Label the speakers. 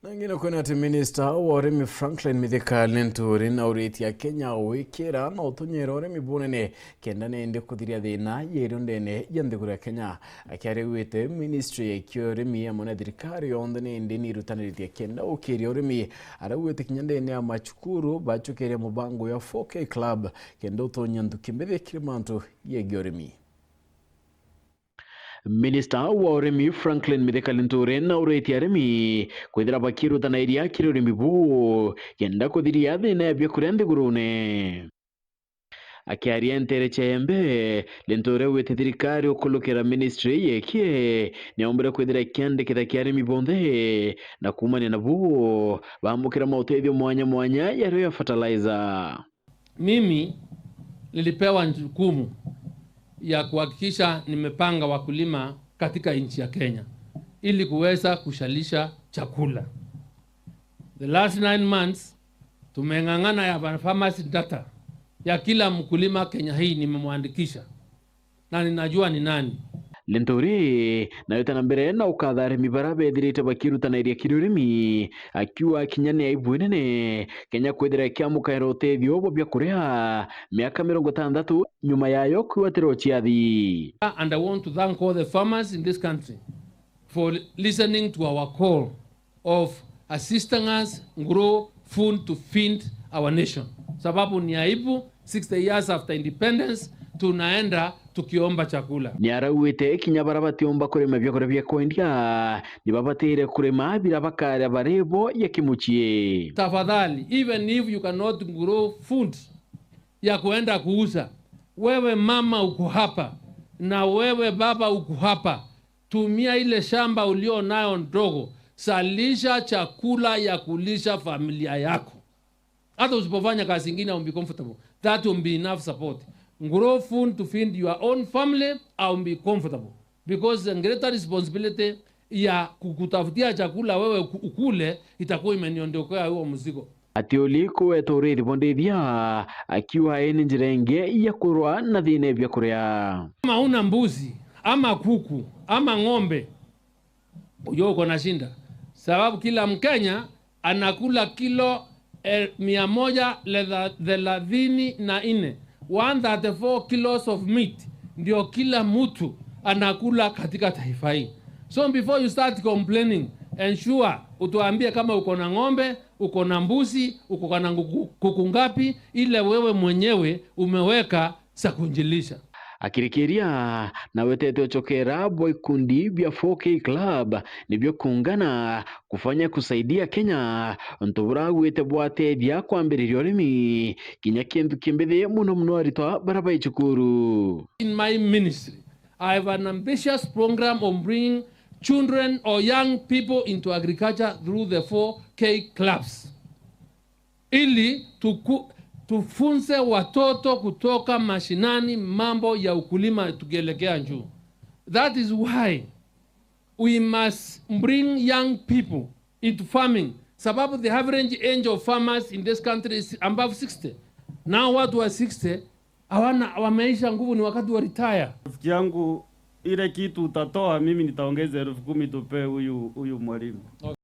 Speaker 1: Nangine kwena ati Minister wa urimi Franklin Mithika Linturi na uritie Kenya wikira na utunyira urimi bunene kenda nende kuthiria thina ya irio ndene ya nthiguru ya Kenya. Akiaria ministry ya kiurimi hamwe na thirikari yonthe nindi niirutaniritie kenda ukiria urimi. Arauite kinya ndene ya machukuru bachukiria mubango ya 4K Club kenda utonya nthuki mbithi kiri mantu yegie urimi. Minister wa urimi Franklin Mithika Linturi na uritie arimi kwithira bakirutanairia kiri urimi buu kenda kuthiria thina ya biakuria nthigurune. Akiaria ntere chembe, Linturi augite thirikari ukulukira ministry yekie niaumbire kwithira ikiandikitha kia arimi bonthe na kumania na buu baamukira mautethio mwanya mwanya yario ya fertilizer.
Speaker 2: Mimi nilipewa jukumu ya kuhakikisha nimepanga wakulima katika nchi ya Kenya ili kuweza kushalisha chakula. The last 9 months tumeng'ang'ana ya farmers data ya kila mkulima Kenya hii nimemwandikisha na ninajua ni nani.
Speaker 1: Linturi nayo na mbere na ukatha arimi baria bethirite bakirutanairia kiri urimi, akiuga kinya ni aibu nene Kenya kwithira ikiamukaira utethio bwa biakuria miaka 60 nyuma yayo kwiwatira uchiathi.
Speaker 2: And I want to thank all the farmers in this country for listening to our call of assisting us grow food to feed our nation. Sababu ni aibu 60 years after independence tunaenda tukiomba chakula.
Speaker 1: Ni arauite kinya baria batiomba kurima biakuria bia kwendia ni babatire kurima biria bakaria baribo ya kimuchie.
Speaker 2: Tafadhali, even if you cannot grow food ya kuenda kuuza, wewe mama uko hapa na wewe baba uko hapa, tumia ile shamba ulio nayo ndogo, salisha chakula ya kulisha familia yako. Hata usipofanya kazi ingine, will be comfortable. That will be enough support. Grow food to feed your own family, I will be comfortable. Because the greater responsibility ya kukutafutia chakula wewe ukule itakuwa imeniondokea huo mzigo.
Speaker 1: Atioli kuweta urithi bwa ndithia, akiuga ii ni njira ingi ya kurwa na thina ya biakuria.
Speaker 2: Kama una mbuzi ama kuku ama ng'ombe, ujue uko na shinda, sababu kila Mkenya anakula kilo 134, 134 kilos of meat ndio kila mtu anakula katika taifa hii. So before you start complaining, ensure utuambie kama uko na ng'ombe, uko na mbuzi, uko na kuku ngapi, ile wewe mwenyewe umeweka za kunjilisha.
Speaker 1: Akirikiria na wetete uchokera bwa ikundi bya 4K Club nibyo kuungana kufanya kusaidia Kenya ntubura gwite bwatethia kwambiriria urimi kinya kintu kimbithi muno muno aritwa bara ba icukuru.
Speaker 2: In my ministry, I have an ambitious program on bringing children or young people into agriculture through the 4K clubs, ili tufunze watoto kutoka mashinani mambo ya ukulima tukielekea juu. That is why we must bring young people into farming, sababu the average age of farmers in this country is above 60. Now watu wa 60 hawana, wameisha nguvu, ni wakati wa retire.
Speaker 3: Rafiki yangu, ile kitu utatoa mimi nitaongeza 10,000 tupee huyu huyu mwalimu.